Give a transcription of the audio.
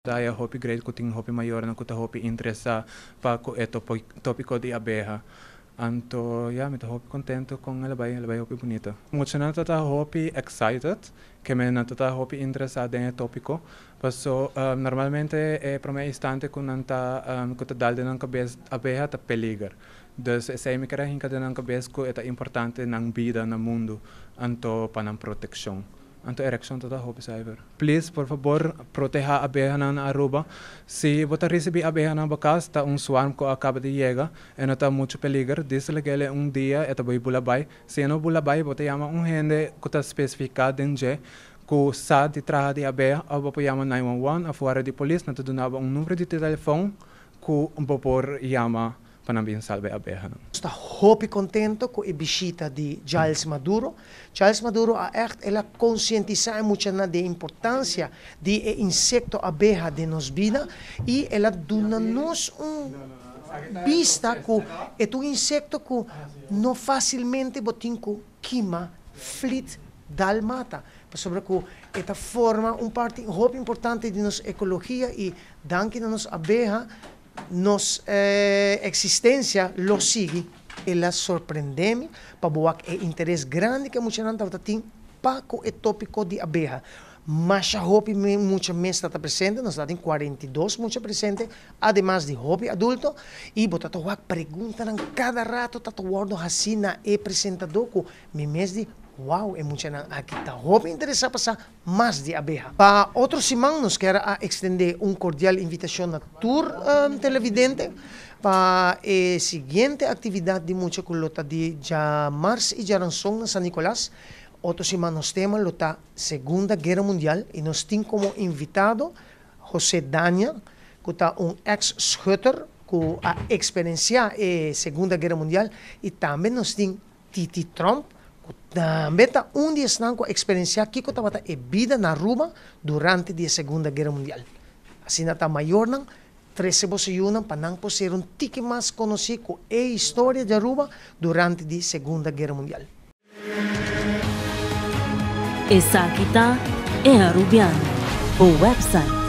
Ta hopi great ku tin hopi mayornan ku ta hopi interesá pa ku e tópiko di abeha. Anto ya, mi ta hopi kontentu ku el a bai, el a bai hopi bunita. Muchanan ta hopi excited, ke men nan ta hopi interesá den e tópiko. Paso normalmente e promé instante ku nan ta ku ta dal den nan kabes abeha ta peliger. Dus esei mi ker hinka den nan kabes ku e ta importante nan bida na mundu, anto pa nan protekshon. Anto e reakshon ta hopi zuiver. Please, por fabor, protehá abehanan na Aruba. Si bo ta risibí abehanan bo kas, ta un swarm ku a kaba di yega, e no ta muchu peliger. Djis lag'é un dia e ta bai bula bai. Si e no bula bai, bo ta yama un hende ku ta spesifiká den dje ku sa di traha di abeha, òf bo por yama 911 òf wara di polis, nan ta duna bo un number di telefòn ku bo por yama pa nan bin salba e abehanan. Nos ta hopi contento cu e bishita di Giles Maduro. Giles Maduro a echt el a concientisa e muchanan di e importancia di e insecto abeha den nos bida y el a duna nos un bista cu e ta un insecto cu no facilmente bo tin cu kima, flit, dal mata, pasobra cu e ta forma un parti hopi importante di nos ecologia y danki na nos abeha nos existencia lo sigui. El a sorprende mi pa bo wak e interes grandi cu e muchanan tabata tin pa cu e topico di abeha. Masha hopi mucha mes ta presente, nos ta tin 42 mucha presente, ademas di hopi adulto, y bo ta wak preguntanan cada rato ta wordo haci na e presentador cu mi mes di, wow, e muchanan aki ta hopi interesa pa sa mas di abeha. Pa otro siman nos kier a extende un cordial invitacion na tur televidente pa e siguiente actividad di mucha cu lo ta di djamars y djaranson na San Nicolas. Otro siman nos tema lo ta Segunda Guera Mundial y nos tin como invitado José Dania, cu ta un ex-schutter cu a experiencia e Segunda Guera Mundial, y tambe nos tin Titi Tromp, cu tambe ta un di esnan cu a experiencia kico tabata e bida na Aruba durante di e Segunda Guera Mundial. Asina ta, mayornan, trece boso yiunan pa nan por ser un tiki mas conoci cu e historia di Aruba durante di Segunda Guera Mundial. Esaki ta E Arubiano, bo website.